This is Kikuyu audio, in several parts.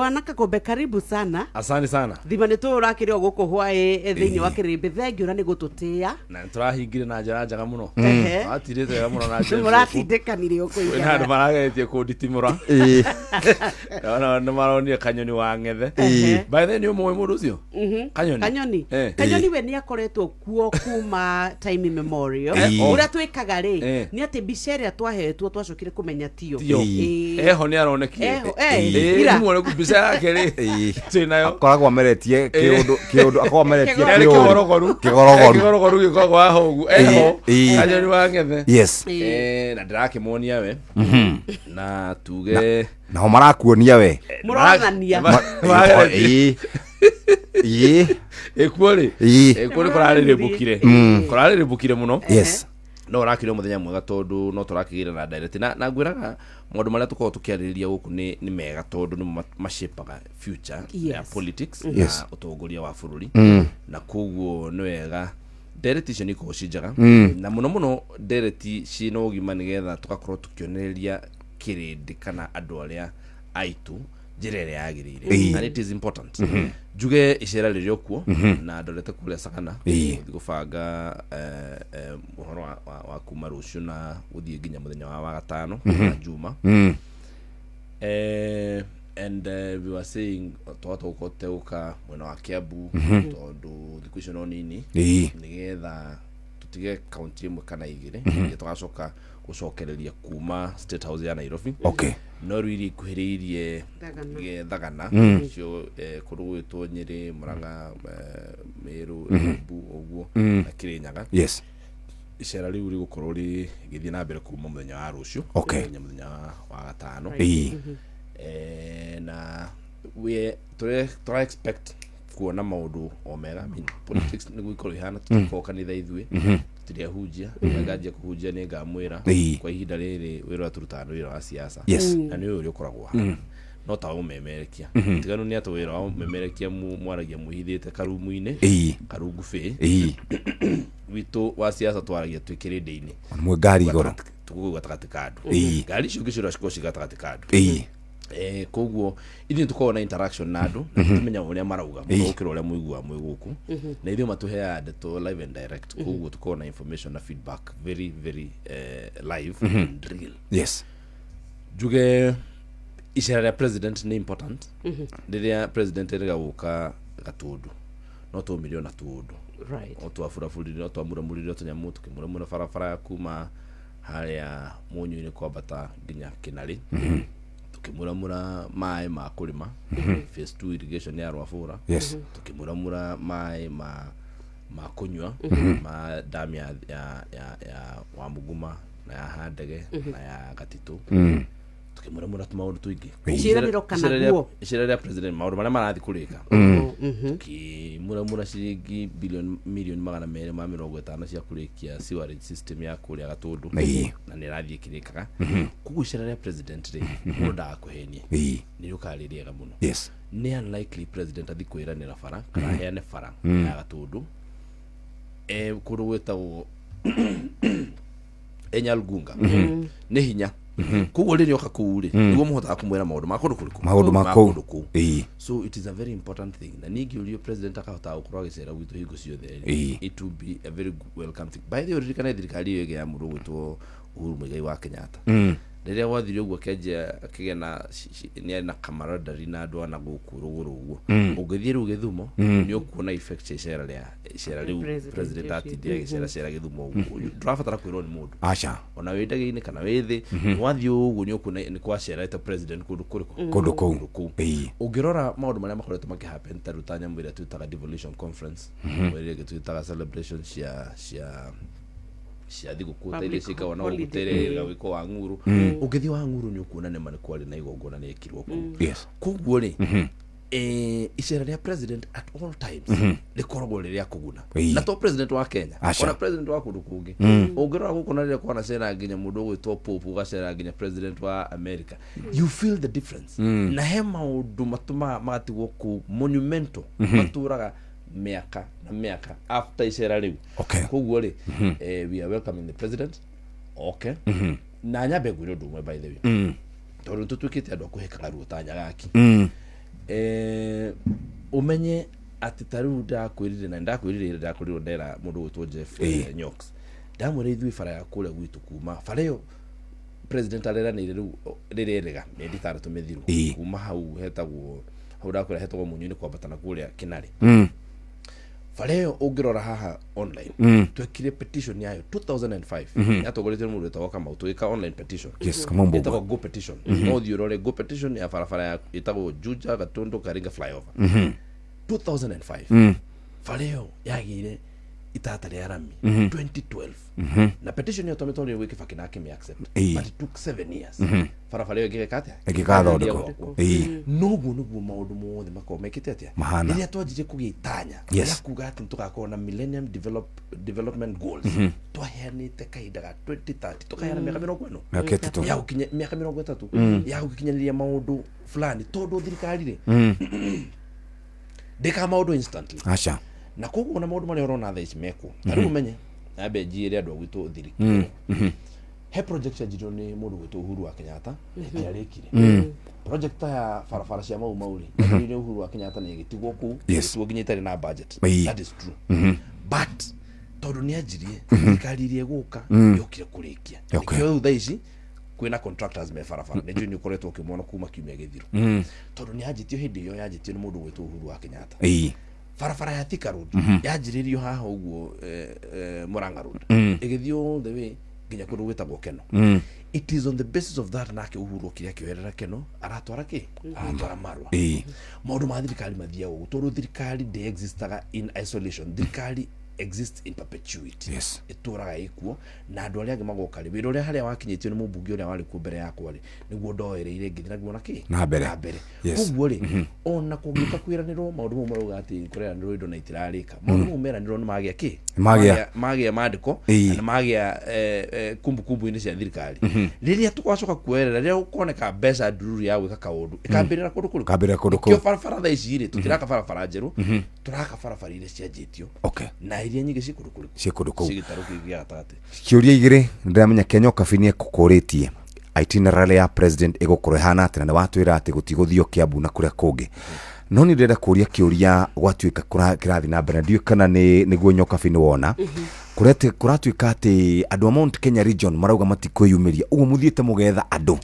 Bwana Kagombe, karibu sana. Asante sana. Thima nä tå rakä rä o gå kå hwaä thä inä wa kä rä mbä thengio na nä gå tå tä a. Na nĩtũrahingire na njĩra njega mũno. Ehe. Tũratirĩte wega mũno na nä njĩra må ratindä kanire å kå kwĩna andũ marageretie kũnditimũra. Ona nĩ maronire Kanyoni wa Ng'ethe. Ehe. By the way, nĩ ũmũĩ mũndũ ũcio Kanyoni? Kanyoni. Eh. Kanyoni we nä akoretwo kuo kuma time immemorial. Eh, oh. Å rä a twä kaga rä nä atä mbica ä rä a twahetwo twacokire kå menya tio. Tio. Ĩĩ. Eho nĩ aronekire. Eho, eh, Ĩĩ, ira. nĩ muoneku mbica yake rĩ twĩ nayo. Akoragwo ameretie kĩũndũ kĩũndũ, akoragwo ameretie Yarĩ kĩũndũ kĩgorogoru. kĩgorogoru. Kĩgorogoru gĩkoragwo haha ũguo. Eho. Kanyoni wa Ng'ethe. Yes. Ĩĩ. Eh, na ndĩrakĩmuonia we na tuge Nao marakuonia we. Mũronania. Mageretie. Ĩĩ. Ĩkuo rĩ, ĩkuo nĩ kũrarĩrĩmbũkire, kũrarĩrĩmbũkire mũno. No ũrakĩrĩ mũthenya mwega tondũ no tũrakĩgĩra na direct na ngwĩraga maũndũ marĩa tũkoragwo tũkĩarĩrĩria gũkũ nĩ mega tondũ nĩmo mashapaga future ya politics na ũtongoria wa bũrũri, na koguo nĩ wega ndereti icio nĩ ikoragwo ci njega, na mũno mũno ndereti ciĩna ũgima, nĩgetha tũgakorwo tũkĩonereria kĩrĩndĩ kana andũ arĩa aitũ njĩra ĩrĩa yagĩrĩire. And it is important njuge icera rĩrĩ o kuo na ndorete kũrĩa Sagana gũthiĩ gũbanga ũhoro wa kuma rũciũ na gũthiĩ nginya mũthenya wa wagatano na juma. And we were saying twahota gũkorwo tũtegũka mwena wa Kiambu tondũ thikũ icio no nini, nĩgetha tũtige kaunti ĩmwe kana igĩrĩ iria tũgacoka gũcokereria kuma State House ya Nairobi. No rĩu iria ikuhĩrĩirie Thagana. Thagana cio, kũndũ gwĩtwo Nyĩrĩ, Mũrang'a, Mĩrũ, Embu ũguo na Kĩrĩnyaga. Icera rĩu rĩgũkorwo rĩgĩthiĩ na mbere kuma mũthenya wa rũciũ nginya mũthenya wa gatano. Na we tũra expect kuona maũndũ o mega. I mean, politics nĩguo ikorwo ihana, tũtikorwo kanitha ithuĩ, tũtirĩ ahunjia. Nganjia kũhunjia nĩ ngamwĩra. Kwa ihinda rĩrĩ wĩra ũrĩa tũrutaga nĩ wĩra wa siasa. Na nĩ ũyũ ũrĩa ũkoragwo haha no ta ũmemerekia, tiganu nĩ atĩ wĩra wa ũmemerekia mwaragia mwĩhithĩte karumu-inĩ, karungu bĩ. Witũ wa siasa twaragia twĩ kĩrĩndĩ-inĩ. Mwĩ ngari igũrũ. Tũkũgũ gatagatĩ ka andũ. Ngari icio ũngĩciũra cikorwo ci gatagatĩ ka andũ. Koguo ithuĩ tũkoragwo na interaction na andũ na tũmenyaga ũrĩa marauga mũno gũkĩra ũrĩa mũiguaga mwĩ gũkũ, na ithuĩ matũheaga ndeto live and direct. Koguo tũkoragwo na information na feedback very very live and real. Njuge icera rĩa president nĩ important. Rĩrĩa president erĩga gũka Gatũndũ, no twaumire ona tũũndũ, no twaburabũrire, no twamuramurire tũnyamũ, tũkĩmuramura barabara ya kuma harĩa Mũnyũ-inĩ kwambata nginya Kĩnarĩ, tũkĩmuramura maĩ ma kũrĩma, phase 2 irrigation ya Rwabũra, tũkĩmuramura maĩ ma kũnyua ma damu ya Wamũnguma na ya Handege na ya Gatitũ, tũkĩmuramura tũmaũndũ tũingĩ. Ciĩranĩro kana guo? Icera rĩa president, maũndũ marĩa marathiĩ kũrĩka, tũkĩmuramura ciringi bilioni milioni 250 cia kũrĩkia sewerage system ya kũrĩa Gatũndũ, na nĩ ĩrathiĩ ĩkĩrĩkaga. Koguo icera rĩa president rĩ, mũndũ ndagakũhenie, nĩ rĩũkaga rĩ rĩega mũno. Nĩ unlikely president athiĩ kwĩranĩra bara kana aheane bara ya Gatũndũ kũndũ gwĩtagwo Enyalgunga, nĩ hinya. Koguo rĩrĩa oka kũu rĩ, nĩguo mũhotaga kũmwĩra maũndũ ma kũndũ kũrĩkũ. Maũndũ ma kũu. Kũndũ kũu. So it is a very important thing, na ningĩ ũrio president akahotaga gũkorwo agĩcera gwitũ hingo ciothe rĩ, it will be a very good welcome thing. By the way, ũririkane thirikari ĩyo ĩngĩ ya mũndũ ũgwĩtwo Uhuru Muigai wa Kenyatta, rĩrĩa gwathire ũguo akĩanjia akĩgĩa na nĩ arĩ na camaraderie na andũ ana gũkũ rũgũrũ ũguo. Ũngĩthiĩ rĩu Gĩthumo nĩ ũkuona effect cia icera rĩu President president ũcio. atindire agĩceracera Gĩthumo ũguo. Ndũrabatara kwĩrwo nĩ mũndũ, Aca. ona wĩ ndege-inĩ kana wĩ thĩ, wathiĩ ũguo nĩ ũkuona nĩ kwacerete president kũndũ kũrĩkũ. Kũndũ kũu. Kũndũ kũu. Ũngĩrora maũndũ marĩa makoretwo makĩhappen ta rĩu ta nyamũ ĩrĩa twĩtaga devolution conference, ĩrĩa ĩngĩ twĩtaga celebration cia thigũkũ ta iria Public ciĩkagwo na gũkũ, holiday. ta ĩrĩa ĩrĩga gwĩkwo wa ng'uru. Ũngĩthiĩ wa ng'uru nĩ ũkuona nĩma nĩ kwarĩ na igongona rĩekirwo kũu. Koguo rĩ, icera rĩa president at all times rĩkoragwo rĩ rĩa kũguna, na to president wa Kenya, Aca. ona president wa kũndũ kũngĩ. Ũngĩrora gũkũ na rĩrĩa kwanacera nginya mũndũ ũgwĩtwo Pope, ũgacera nginya president wa America, you feel the difference. Na he maũndũ matũmaga magatigwo kũu monumental, matũraga mĩaka na mĩaka after icera rĩu. Koguo rĩ, we are welcoming the president, okay? Na nyambe ngwĩre ũndũ ũmwe, by the way, tondũ tũtuĩkĩte andũ a kũhĩkaga ruo ta nyagaki. Ũmenye atĩ ta rĩu ndakwĩrire na ndakwĩrire ndakorirwo ndera mũndũ gwĩtwo Jeff Nyox, ndamwĩra ithuĩ bara ya kũrĩa gwitũ kuma bara ĩyo president areranĩire rĩu rĩrerega mĩeri 6 mĩthiru. Kuma hau hetagwo hau ndakwĩra hetagwo Munyuinĩ kwambata na kũrĩa Kinarĩ. Bara ĩyo ũngĩrora haha online, twekire petition yayo 2005, yatongoretio nĩ mũndũ wĩtagwo Kamau, tũgĩka online petition. Yes, Kamau Mbugua. Ĩtagwo go petition. No ũthiĩ ũrore go petition ya barabara ya ĩtagwo Juja Gatundu Karinga flyover 2005. Bara ĩyo yagĩire itata rĩa rami 2012, na petition ĩyo twamĩtwarire gwĩ Kibaki na akĩmĩ accept, but it took 7 years barabara ĩyo ĩngĩgeka atĩa? Ĩngĩgathondekwo. Gwakwo. Noguo nĩguo maũndũ mothe makoragwo mekĩte atĩa? Mahana. Rĩrĩa twanjirie kũgĩa itanya rĩa kuga atĩ nĩtũgakorwo na Millennium Development Goals, twaheanĩte kahinda ga 2030, tũkaheana mĩaka 40 Mĩaka 30. ya gũkinya mĩaka 30 ya gũkinyanĩria maũndũ fulani, tondũ thirikari rĩ ndĩkaga maũndũ instantly. Aca. Na koguo ona maũndũ marĩa ũrona thaa ici mekwo ta rĩu, ũmenye nambe njiĩre andũ a gwitũ thirikari, he project yanjirio nĩ mũndũ gwĩtwo Uhuru wa Kenyatta na ĩtiarĩkire. Project ta ya barabara cia Mau Mau rĩ, yanjirio nĩ Uhuru wa Kenyatta na ĩgĩtigwo kũu, ĩgĩtigwo nginya ĩtarĩ na budget. That is true, but tondũ nĩ anjirie, thirikari ĩrĩa ĩgũka yokire kũrĩkia. Nĩkĩo rĩu thaa ici kwĩna contractors me barabara, nĩ njũĩ nĩ ũkoretwo ũkĩmona kuma kiumia gĩthiru, tondũ nĩ yanjĩtio hĩndĩ ĩyo yanjĩtio nĩ mũndũ gwĩtwo Uhuru wa Kenyatta. Barabara ya Thika Road yanjĩrĩirio haha ũguo, Murang'a Road, ĩgĩthiĩ all the way nginya kũndũ gwĩtagwo Keno. It is on the basis of that nake Uhuru okire akĩoerera Keno, aratwara kĩ, aratwara Marwa. Maũndũ ma thirikari mathiaga ũguo tondũ thirikari ndĩ existaga in isolation, thirikari exists in perpetuity. Ĩtũraga ĩkuo na andũ arĩa angĩ magoka rĩ, wĩra ũrĩa harĩa wakinyĩtio nĩ mũmbunge ũrĩa warĩ kuo mbere yakwa rĩ, nĩguo ndoereire ngĩthiĩ naguo na kĩ? Na mbere. Na mbere. Koguo rĩ, ona kũngĩũka kwĩranĩrwo maũndũ mau marauga atĩ kũreranĩrwo indo na itirarĩka, maũndũ mau meranĩrwo nĩ magĩa kĩ? Magĩa. Magĩa mandĩko na nĩ magĩa kumbukumbu-inĩ cia thirikari. Rĩrĩa tũgacoka kuoerera, rĩrĩa gũkoneka mbeca ndururu ya gwĩka kaũndũ, ĩkambĩrĩra kũndũ kũrĩkũ? Ĩkambĩrĩra kũndũ Nĩkĩo kũu. barabara thaa ici rĩ, tũtiraka barabara njerũ, tũraka barabara iria cianjĩtio na iria nyingĩ ci kũndũ kũrĩkũ? Ciĩ kũndũ kũu. Ci gĩtarũ kĩu gĩa gatagatĩ. Ciũria igĩrĩ ndĩramenya Kenya Kabi nĩ ekũkũrĩtie, itinerary ya president ĩgũkorwo ĩhana atĩa? Na nĩ watwĩra atĩ gũtigũthio Kiambu na kũrĩa kũngĩ, no nĩ ndĩrenda kũria kĩũria gwatuĩka kĩrathiĩ na mbere na ndiũĩ kana nĩ nĩguo Nyokabi nĩ wona kũratuĩka atĩ andũ a Mount Kenya region marauga matikwĩyumĩria ũguo mũthiĩte mũgetha andũ,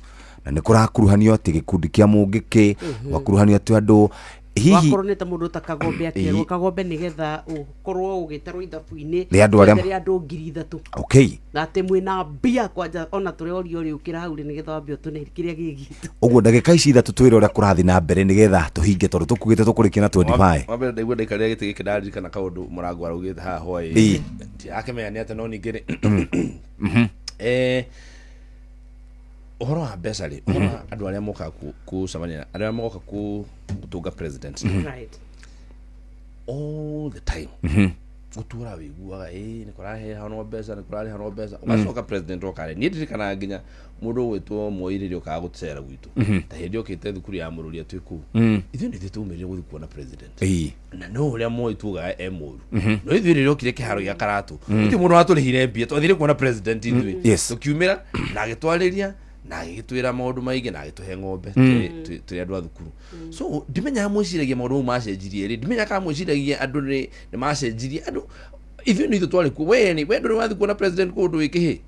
na nĩ kũrakuruhanio atĩ gĩkundi kĩa Mũngĩkĩ gwakuruhanio atĩ andũ hihi Wakorwo nĩ ta mũndũ ta Kagombe akĩerwo Kagombe nĩgetha ũkorwo ũgĩtarwo ithabu-inĩ Nĩ andũ arĩa- twetere andũ 3,000 na atĩ mwĩna mbia kwanja ona tũrĩorio rĩ ũkĩra hau rĩ nĩgetha wambe ũtũne kĩrĩa gĩ gitũ. Ũguo ndagĩka ici 3 twĩre ũrĩa kũrathiĩ na mbere nĩgetha tũhinge, tondũ tũkugĩte tũkũrĩkia na 25. Wambere ndaigua ndaikarĩra gĩtĩ gĩkĩ ndaririkana kaũndũ mũrango araugĩte haha hwaĩ, ndirakĩmenya nĩ atĩ no ningĩ rĩ, ũhoro wa mbeca rĩ, ũhoro wa andũ arĩa mokaga gũcemania, arĩa moka gũtũnga president, all the time gũtũra wĩiguaga ĩ nĩ kũraheanwo mbeca, nĩ kũrarĩhanwo mbeca, ũgacoka president oka rĩ, niĩ ndirikanaga nginya mũndũ ũgwĩtwo Moi rĩrĩa okaga gũcera gwitũ, ta hĩndĩ okĩte thukuru ya Mũrũria twĩ kũu, ithuĩ nĩ ithuĩ twaumĩrire gũthiĩ kuona president. Na no ũrĩa Moi tugaga e mũru, no ithuĩ rĩrĩa okire kĩharo gĩa Karatũ, gũtirĩ mũndũ watũrĩhire mbia, twathire kuona president ithuĩ. Tũkiumĩra na agĩtwarĩria na agĩgĩtwĩra maũndũ maingĩ na agĩtũhe ng'ombe tũrĩ andũ a thukuru. So ndimenyaga mwĩciragia maũndũ mau macenjirie rĩ, ndimenyaga kana mwĩciragia andũ nĩ macenjirie andũ. Ithuĩ nĩ ithuĩ twarĩ kuo. We nĩ we ndũrĩ wathiĩ kuona president kũndũ wĩ kĩhĩ?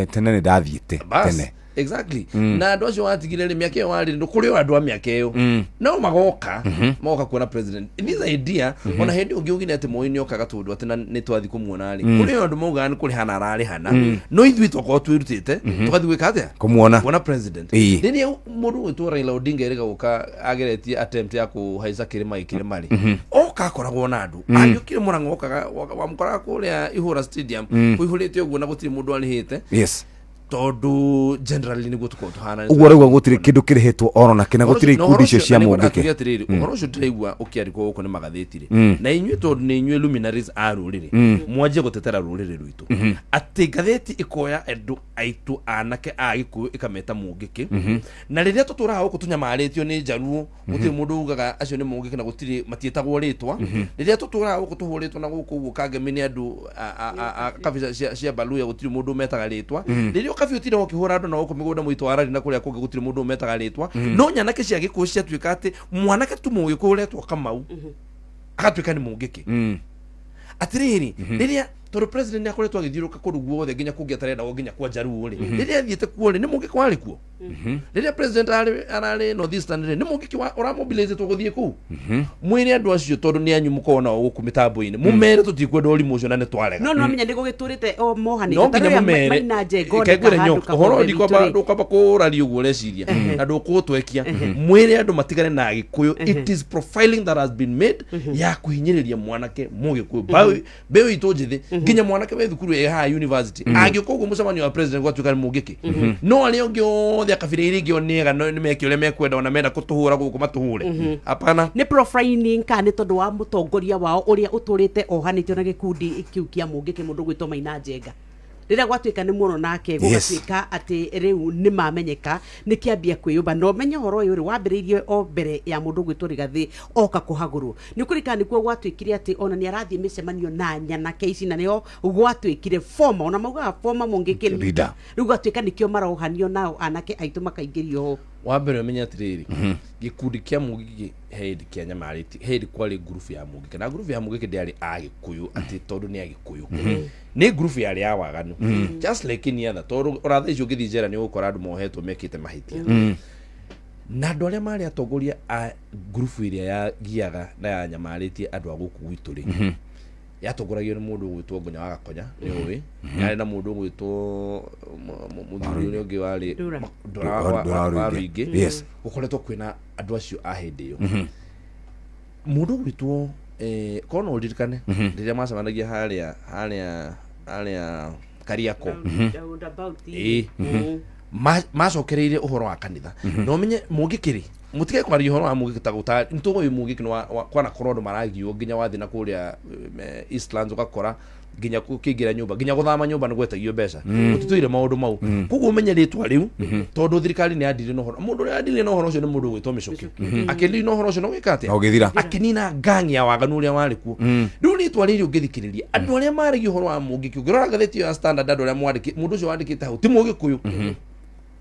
Tene nĩ ndathiĩte. Bas, tene. Exactly. Na andũ acio watigire rĩ, mĩaka ĩyo warĩ rĩ, kũrĩ o andũ a mĩaka ĩyo no magoka magoka kuona president. This idea, ona hĩndĩ ũngĩ ugire atĩ Moi nĩ okaga tondũ atĩ na nĩ twathi kũmuona rĩ, kũrĩ o andũ maugaga nĩ kũrĩhana ararĩhana, no ithuĩ twakorwo twĩrutĩte tũgathiĩ gwĩka atĩa? Kũmuona. Kuona president. Rĩrĩa mũndũ gwĩtwo Raila Odinga erĩga gũka ageretie attempt ya kũhaica kĩrĩma gĩkĩrĩma rĩ, oka akoragwo na andũ angĩũkire Mũrang'o, okaga wamũkoraga kũrĩa Ihũra Stadium kũihũrĩte ũguo na gũtirĩ mũndũ arĩhĩte, tondũ generally nĩguo tũkorwo tũhana. Ũguo rauga gũtirĩ kĩndũ kĩrĩhĩtwo oro na kĩna, gũtirĩ ikundi icio cia Mũngĩkĩ. Atĩrĩrĩ, ũhoro ũcio ndĩraigua ũkĩandĩkwo gũkũ nĩ magathĩti rĩ, na inyuĩ tondũ nĩ inyuĩ luminaries a rũrĩrĩ, mwanjie gũtetera rũrĩrĩ rwitũ, atĩ ngathĩti ĩkoya andũ aitũ anake a Gĩkũyũ ĩkameta Mũngĩkĩ, na rĩrĩa tũtũraga gũkũ tũnyamarĩtio nĩ Njaruo, gũtirĩ mũndũ ugaga acio nĩ Mũngĩkĩ na gũtirĩ matiĩtagwo rĩtwa. Rĩrĩa tũtũraga gũkũ tũhũrĩtwo na gũkũ ũguo kangemi nĩ andũ a kabisa cia Baluya, gũtirĩ mũndũ ũmetaga rĩtwa. Rĩrĩa ũka Mũkabi ũtindaga ũkĩhũra andũ na gũkũ mĩgũnda mũitũ wa Rari na kũrĩa kũngĩ gũtirĩ mũndũ ũmetaga rĩtwa, no nyanake cia Gĩkũyũ ciatuĩka atĩ mwanake tu Mũgĩkũyũ ũretwo Kamau agatuĩka nĩ Mũngĩkĩ. Atĩrĩrĩ, rĩrĩa tondũ president nĩ akoretwo agĩthiũrũka kũndũ guothe nginya kũngĩ atarendagwo, nginya kwa Jaruo rĩ, rĩrĩa athiĩte kuo rĩ, nĩ Mũngĩkĩ warĩ kuo? Rĩrĩa president ararĩ North Eastern rĩ, nĩ Mũngĩkĩ ũramobilizĩtwo gũthiĩ kũu? Mwĩre andũ acio, tondũ nĩ anyu mũkorwo nao gũkũ mĩtambo-inĩ, mũmere tũtikwenda ũrimũ ũcio na nĩ twarega. No nĩwamenya nĩ gũgĩtũrĩte o mohanĩte. No Ta nginya rĩrĩa mũmere. Maina Njenga Reke oneka ngwĩre handũ Nyoka, ũhoro Kagombe ndikwamba witũ rĩ. Ndũkwamba kũraria ũguo ũreciria na ndũkũtwekia. Mwĩre andũ matigane na Agĩkũyũ. It is profiling that has been made ya kũhinyĩrĩria mwanake Mũgĩkũyũ, mbeũ itũ njĩthĩ, nginya mwanake wĩ thukuru ĩ haha university angĩũka ũguo mũcemanio wa president gwatuĩka nĩ Mũngĩkĩ, no arĩa ũngĩ othe akabira iria ingĩ o nĩega, no nĩmeke ũrĩa mekwenda, ona menda kũtũhũra gũkũ matũhũre, hapana. Nĩ profiling kana nĩ tondũ wa mũtongoria wao ũrĩa ũtũrĩte ohanĩtio na gĩkundi kĩu kĩa Mũngĩkĩ, mũndũ gwĩtwo Maina Njenga, rĩrĩa gwatuĩka nĩ muono nake, gũgatuĩka atĩ rĩu nĩ mamenyeka, nĩ kĩambia kwĩyũmba. Na ũmenye ũhoro ũyũ rĩ wambĩrĩirie o mbere ya mũndũ gwĩtwo Rigathĩ oka kũhagũrwo. Nĩ ũkũririkana nĩkuo gwatuĩkire atĩ ona nĩ arathiĩ mĩcemanio na nyanake ici, na nĩho gwatuĩkire former, ona maugaga former Mũngĩkĩ leader. Leader. Rĩu gwatuĩka nĩkĩo marohanio nao, anake aitũ makaingĩrio ho. Wa mbere ũmenye atĩrĩrĩ, gĩkundi kĩa Mũngĩkĩ he hĩndĩ kĩanyamarĩtie, he hĩndĩ kwarĩ ngurubu ya Mũngĩkĩ, na ngurubu ya Mũngĩkĩ ndĩarĩ Agĩkũyũ atĩ tondũ nĩ Agĩkũyũ, nĩ ngurubu yarĩ ya waganu just like any other, tondũ ona thaa ici ũngĩthiĩ njera nĩ ũgũkora andũ mohetwo mekĩte mahĩtia. Na andũ arĩa marĩ atongoria a ngurubu ĩrĩa yagiaga na yanyamarĩtie andũ a gũkũ gwitũ rĩ, yatongoragio nĩ mũndũ ũgwĩtwo Ngonya wa Gakonya, nĩ ũĩ, yarĩ na mũndũ ũgwĩtwo mũthuri ũrĩa ũngĩ warĩ Ndura. Ndura Ndura wa wa Rũingĩ. Rũingĩ. Yes. Gũkoretwo kwĩna andũ acio a hĩndĩ ĩyo, mũndũ ũgwĩtwo korwo no ũririkane rĩrĩa macemanagia harĩa Kariako. Roundabout. Ĩĩ. Macokereire ũhoro wa kanitha, na ũmenye Mũngĩkĩ rĩ, mũtige kwaria ũhoro wa Mũngĩkĩ ta gũta nĩtũĩ Mũngĩkĩ nĩ kwanakorwo andũ maragio nginya wathiĩ na kũrĩa Eastlands, ũgakora nginya ũkĩingĩra nyũmba, nginya gũthama nyũmba nĩ gwetagio mbeca. Mũtitũire maũndũ mau. Koguo ũmenye rĩtwa rĩu, tondũ thirikari nĩ yandire na ũhoro, mũndũ ũrĩa yandire na ũhoro ũcio nĩ mũndũ ũgwĩtwo Mĩcũkĩ. Akĩndiri na ũhoro ũcio na ũgĩka atĩa? Na ũgĩthira. Akĩnina gang ya waganu ũrĩa warĩ kuo. Rĩu rĩtwa rĩrĩ ũngĩthikĩrĩria andũ arĩa maragia ũhoro wa Mũngĩkĩ, ũngĩrora ngathĩti ĩyo ya Standard, andũ arĩa mwandĩki, mũndũ ũcio wandĩkĩte hau ti Mũgĩkũyũ.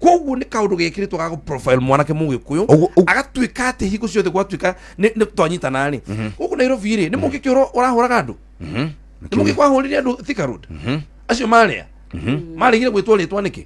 Koguo nĩ kaũndũ gekĩrĩtwo ga profile mwanake Mũgĩkũyũ, agatuĩka atĩ hingo ciothe gwatuĩka nĩ twanyitana rĩ, gũkũ Nairobi rĩ, nĩ Mũngĩkĩ ũrahũraga andũ, nĩ Mũngĩkĩ wahũrire andũ Thika Road. Acio marĩa marĩgire gwĩtwo rĩtwa nĩkĩ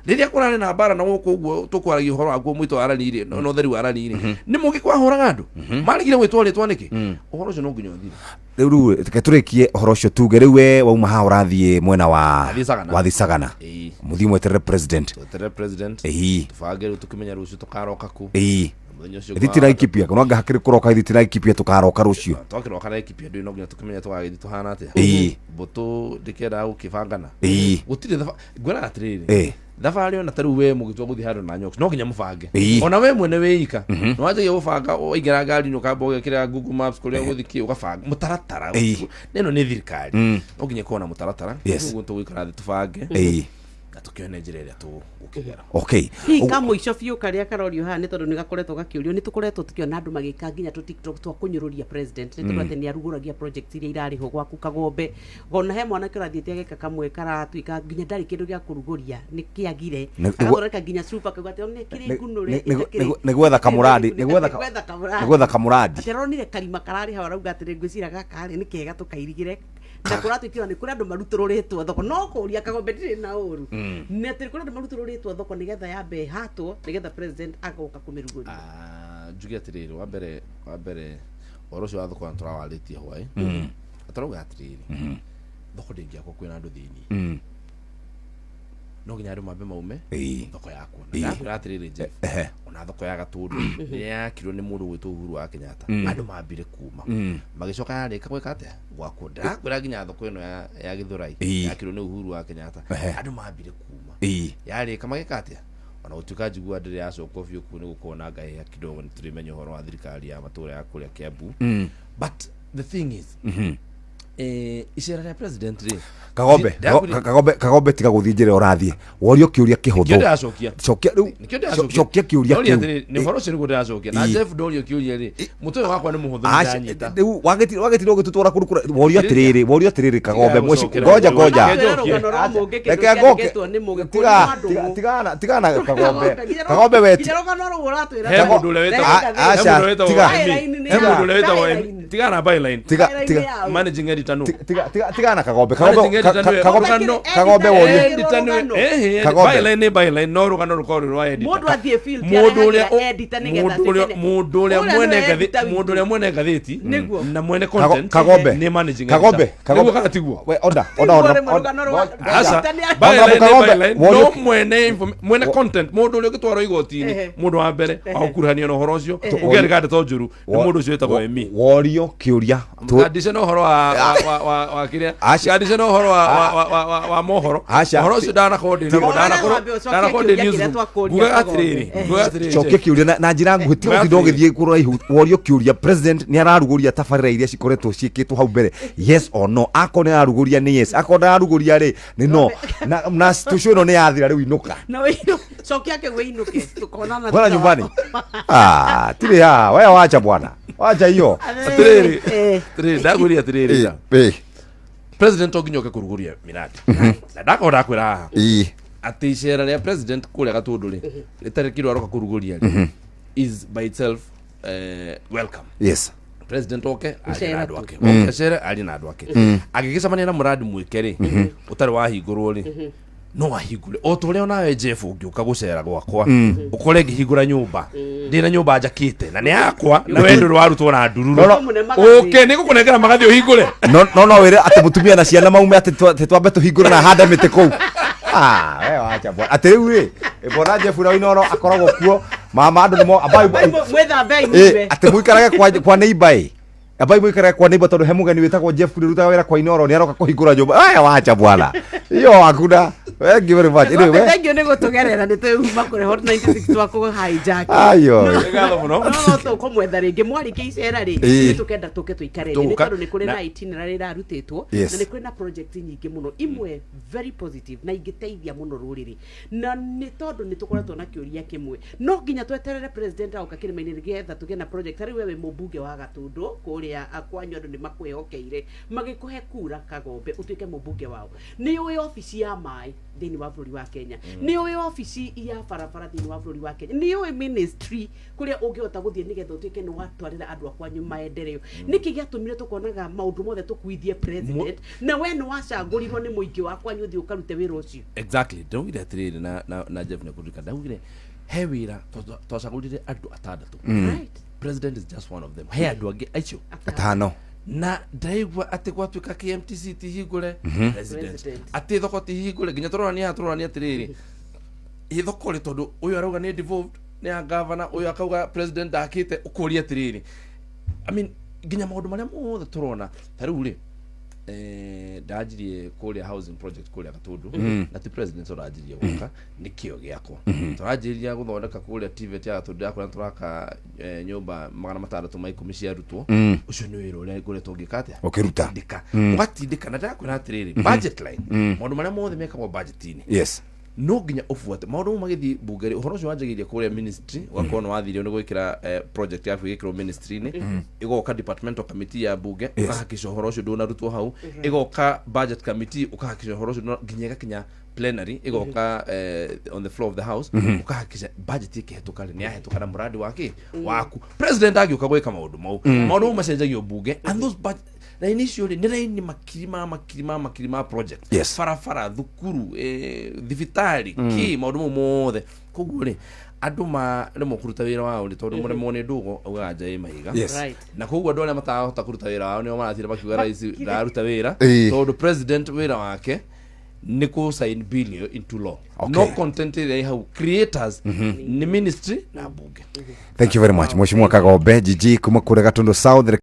rĩrĩa kũrarĩ na mbara na gũkũ ũguo tũkwaragia ũhoro wakuo mwĩtũ wa Arani rĩ, no ũtheri wa Arani rĩ, nĩ Mũngĩkĩ wahũraga andũ? Marĩgire gwĩtwo rĩtwa nĩkĩ? Ũhoro ũcio no nginya ũthire. Rĩu reke tũrĩkie ũhoro ũcio, tuge rĩu we wauma haha ũrathiĩ mwena wa Wathiĩ Sagana. Wathiĩ Sagana. Ĩĩ. Mũthiĩ mweterere president. Tweterere president. Tũbange rĩu tũkĩmenya rũciũ tũkaroka kũ. Na mũthenya ũcio Ithiti na Laikipia no anga hakĩrĩ kũroka ithiti na Laikipia tũkaroka rũciũ. Twakĩroka na Laikipia ndũĩ, no nginya tũkĩmenya tũgagĩthiĩ tũhana atĩa. Mbũtũ ndĩkĩendaga gũkĩbangana. Gũtirĩ ngwĩraga atĩrĩrĩ, thabarĩ ona ta rĩu we mũgĩtua gũthiĩ handũ na Nyox, no nginya mũbange. Ona we mwene wĩ ika nĩ wanjagia gũbanga, waingĩra ngari-inĩ ũkamba ũgekĩra Google Maps kũrĩa ũgũthiĩ kĩ, ũgabanga mũtaratara. Na ĩno nĩ thirikari, no nginya ĩkorwo na mũtaratara. Ũguo tũgũikara thĩ tũbange na tũkĩone njĩra ĩrĩa tũgũkĩgera. Okay. Hihi kamũico biũ karĩa karorio haha, nĩ tondũ nĩ gakoretwo gakĩũrio, nĩ tũkoretwo tũkĩona andũ magĩka nginya tũ TikTok twa kũnyũrũria president, nĩ tondũ atĩ nĩ arugũragia project iria irarĩhwo gwaku Kagombe. Ona he mwanake ũrathiĩte ageka kamwe karatuĩka nginya ndarĩ kĩndũ gĩa kũrugũria, nĩ kĩagire, agathondeka nginya cuba akauga atĩ one kĩrĩ ngunũre. Nĩ gwetha kamũradi, nĩ gwetha gwetha kamũradi. Nĩ gwetha kamũradi. Atĩ aronire karima kararĩ hau, arauga atĩrĩ, ngwĩciria gaka rĩ nĩ kega tũkairigĩre, na kũratuĩkire nĩ kũrĩ andũ marutũrũrĩtwo thoko. No kũria Kagombe, ndirĩ na ũru, nĩ atĩ kũrĩ andũ marutũrũrĩtwo thoko nĩgetha yambe ĩhatwo nĩgetha president agoka kũmĩrugũria. Ah, njuge atĩrĩrĩ, wa mbere ũhoro ũcio wa thoko na tũrawarĩtie hwaĩ, tũrauga atĩrĩrĩ, thoko ndĩngĩakwo kwĩna andũ thĩiniĩ, no nginya andũ mambe maume thoko yakwo. Na ndakwĩra atĩrĩrĩ Jeff, ona thoko ya Gatũndũ rĩrĩa yakirwo nĩ mũndũ gwĩtwo Uhuru wa Kenyatta, andũ mambire kuma, magĩcoka yarĩka gwĩka atĩa, gwakwo. Ndĩrakwĩra nginya thoko ĩno ya Gĩthũrai yakirwo nĩ Uhuru wa Kenyatta, andũ mambire kuma, yarĩka magĩka atĩa. Ona gũtuĩka njiguaga ndĩrĩ yacokwo biũ kũu, nĩ gũkorwo na ngahĩha kidogo, nĩ tũrĩmenya ũhoro wa thirikari ya matũra ya kũrĩa Kiambu. But the thing is, Icera rĩa president rĩ, Kagombe. Ndakwĩra- Kagombe, Kagombe, tiga gũthiĩ njĩra ũrathiĩ. Worio kĩũria Nĩkĩo kĩhũthũ. ndĩracokia. Cokia rĩu. Nĩkĩo ndĩracokia. Cokia kĩũria Ndoria kĩu. atĩrĩrĩ, nĩ ũhoro ũcio nĩguo ndĩracokia na Jeff, ndorio kĩũria rĩ, mũtwe ũyũ wakwa nĩ mũhũthũ, Aca, nĩndanyita. rĩu wagĩtirwo ũgĩtũtwara kũndũ kũraya. Worio atĩrĩrĩ, worio atĩrĩrĩ, Kagombe, Tiga mũci ngoja gũcokera. ngoja. Reke njokie. Rũgano rwa Mũngĩ kĩndũ Reke ngoke. kĩandĩkĩtwo nĩ Mũgĩkũyũ Tiga, nĩ wa ndũgũ. tigana, tigana Kagombe. Nginya Kagombe we nginya rũgano rũu ũratwĩra. He mũndũ ũrĩa wĩtagwo Aca, he mũndũ ũrĩa wĩtagwo tiga. Emi. He mũndũ ũrĩa wĩtagwo Emi. Byline. Tigana byline. Tiga, Byline tiga. yaũ. Managing editor no. Tiga, tiga, tigana Kagombe. Kagombe, Managing editor nĩwe- Kagombe, Rũgano- Kagombe worio. Editor nĩwe- Rũgano. Kagombe. Byline nĩ byline, no rũgano rũkorwo rwĩ rwa editor. Mũndũ athiĩ field Mũndũ ũrĩa arehagĩra editor nĩgetha mũndũ ũrĩa atuĩke nĩ- mũndũ ũrĩa Ũrĩa mwene nĩwe ngathĩ editor witũ. mũndũ ũrĩa mwene ngathĩti Nĩguo. na mwene content Kagombe. nĩ managing Kagombe, editor. Kagombe. Nĩguo kana tiguo? We, order, order, Tiguo order, rĩmwe order. rũgano rwa- Ngoja. Aca, Editor nĩ- byline nĩ Kagombe, byline, worio- no mwene mwene content, mũndũ ũrĩa ũngĩtwarwo igoti-inĩ, mũndũ wa mbere wa gũkuruhanio na ũhoro ũcio ũngĩandĩka ndeto njũru nĩ mũndũ ũcio wĩtagwo Emi. Worio kĩũria. Ngandishe na ũhoro wa wa wa wa kĩrĩa, Aca. ngandishe na ũhoro wa wa wa wa wa wa mohoro. Aca. Ũhoro ũcio ndanakorwo ndĩ naguo, Tiga. ndanakorwo Wambe ũcokie ndanakorwo ndĩ kĩũria kĩrĩa newsroom. twakũria Ngugaga Kagombe. atĩrĩrĩ, ngugaga atĩrĩrĩ, Cokia kĩũria na njĩra nguhĩ, tiga Ngugaga gũtinda atĩrĩrĩ. ũgĩthiĩ kũraihu. Worio kĩũria, president nĩ ararugũria tabarĩra iria cikoretwo ciĩkĩtwo hau mbere, yes or no? Akorwo nĩ ararugũria nĩ yes, akorwo ndararugũria rĩ nĩ no. Na tũcũ ĩno nĩ yathira rĩu, inũka. Na wĩinũ cokia kĩu wĩinũke, tũkonana Bwana thutha wa- nyumbani, ah, tirĩ haha. We wacha bwana, wacha hiyo. Atĩrĩrĩ, Eh. atĩrĩrĩ, ndakwĩria atĩrĩrĩ, president to nginya oke kũrugũria miradi, na ndakorwo ndakwĩra haha atĩ icera rĩa president kũrĩa Gatũndũ rĩ, rĩtarĩ kĩndũ aroka kũrugũria rĩ, is by itself welcome. President oke arie na Gũcera andũ tu. ake, oke acere arie na andũ ake, agĩgĩcemania na mũradi mwĩke rĩ ũtarĩ wahingũrwo rĩ, no ahingũre o ta ũrĩa onawe Jeff ũngĩũka gũcera gwakwa ũkore ngĩhingũra nyũmba, ndĩna nyũmba njakĩte na nĩ yakwa, na we ndũrĩ warutwo na ndururu. No, no. Mũne magathĩ. Ũke nĩ ngũkũnengera magathĩ ũhingũre. No wĩre atĩ mũtumia na ciana maume atĩ atĩ twambe tũhingũre na hande mĩtĩ kũu. Ah, we wacha bwana, atĩ rĩu rĩ, bwana Jeff na Inooro akoragwo kuo, mama andũ nĩmo ambai. Mwĩthambei mume. Atĩ mũikarage kwa neighbor, ĩ ambai mũikarage kwa neighbor, tondũ he mũgeni wĩtagwo Jeff rutaga wĩra kwa Inooro nĩ aroka kũhingũra nyũmba. Aya, wacha bwana, hiyo hakuna. Thank you very much. Anyway, we Thank you nĩ gũtũgerera, nĩ twĩuma kũrĩ Hot 96 twakũ hijack. Ayo. Nĩ ngatho mũno. No tũkũmwetha rĩngĩ mwarĩkia icera rĩ. Nĩ tũkenda tũke tũikare thĩ nĩ Tũgũka. tondũ nĩ kũrĩ Na- na itinerary ĩrarutĩtwo na nĩ kũrĩ na project nyingĩ mũno, imwe very positive na ingĩteithia mũno rũrĩrĩ, na nĩ tondũ nĩ tũkoretwo na kĩũria kĩmwe, no nginya tweterere president agoka kĩrĩma-inĩ nĩgetha tũgĩe na project. Tarĩu we wĩ mũmbunge wa Gatũndũ kũrĩa kwanyu, andũ nĩ makwĩhokeire magĩkũhe kura, Kagombe, ũtuĩke mũmbunge wao. Nĩ ũĩ obici ya maĩ thĩinĩ wa bũrũri wa Kenya, nĩ ũĩ obici ya barabara thĩinĩ wa bũrũri wa Kenya, nĩ ũĩ ministry kũrĩa ũngĩhota gũthiĩ nĩgetha ũtuĩke nĩ watwarĩra andũ a kwanyu maendeleo. Nĩkĩ gĩatũmire tũkonaga maũndũ mothe tũkuithie president, na we nĩ wacagũrirwo nĩ mũingĩ wa kwanyu ũthiĩ ũkarute wĩra ũcio? Exactly, ndaugire atĩrĩrĩ, na Jeff nĩkũririkana ndaugire he wĩra twacagũrire andũ atandatũ. President is just one of them, he andũ angĩ acio Atano. Na ndaigua atĩ gwatuĩka KMTC ti hingũre, president. President. Atĩ thoko ti hingũre, nginya tũrorania haha, tũrorania atĩrĩrĩ, ĩ thoko rĩ, tondũ ũyũ arauga nĩ devolved, nĩ ya governor, ũyũ akauga president ndakĩte, ũkũria atĩrĩrĩ, I mean, nginya maũndũ marĩa mothe tũrona ta rĩu rĩ, ndanjirie kũrĩa housing project kũrĩa Gatũndũ, na ti president ũranjirie gwaka, nĩ kĩo gĩakwa. Tũranjĩrĩria gũthondeka kũrĩa TVET ya Gatũndũ yakwa, na tũraka nyũmba 610 cia arutwo. Ũcio nĩ wĩra ũrĩa ngoretwo ngĩka atĩa? Ũkĩruta. Ũgatindĩka, ũgatindĩka, na ndĩrakwĩra atĩrĩrĩ, budget line, maũndũ marĩa mothe mekagwo budget-inĩ, no nginya ũbuate maũndũ mau magĩthiĩ mbunge rĩ. Ũhoro ũcio wanjagĩrĩria kũrĩa ministry, ũgakorwo nĩ wathirio nĩ gwĩkĩra project yaku ĩgĩkĩrwo ministry-inĩ, ĩgoka departmental committee ya mbunge, ũkahakikisha ũhoro ũcio ndũnarutwo hau, ĩgoka budget committee, ũkahakikisha ũhoro ũcio nginya ĩgakinya plenary, ĩgoka on the floor of the house, ũkahakikisha budget ĩkĩhetũka rĩ, nĩ yahetũka na mũradi wake waku. President agĩũka gwĩka maũndũ mau, maũndũ mau macenjagio mbunge, and those budget raini icio rĩ, nĩ raini makiri ma makiri ma makiri ma project, barabara, thukuru, thibitarĩ, kĩ, maũndũ mau mothe. Koguo rĩ, andũ maremwo kũruta wĩra wao rĩ, tondũ mũremwo nĩ ndũgo augaga nja ĩ mahiga. Na koguo andũ arĩa matarahota kũruta wĩra wao nĩo maratinda makiuga rais ndararuta wĩra, tondũ president wĩra wake nĩ kũ sign bill ĩyo into law. No content ĩrĩa ĩ hau, creators nĩ ministry na mbunge. Thank you very much, Mheshimiwa Kagombe Jiji kuma kũrĩa Gatundu South.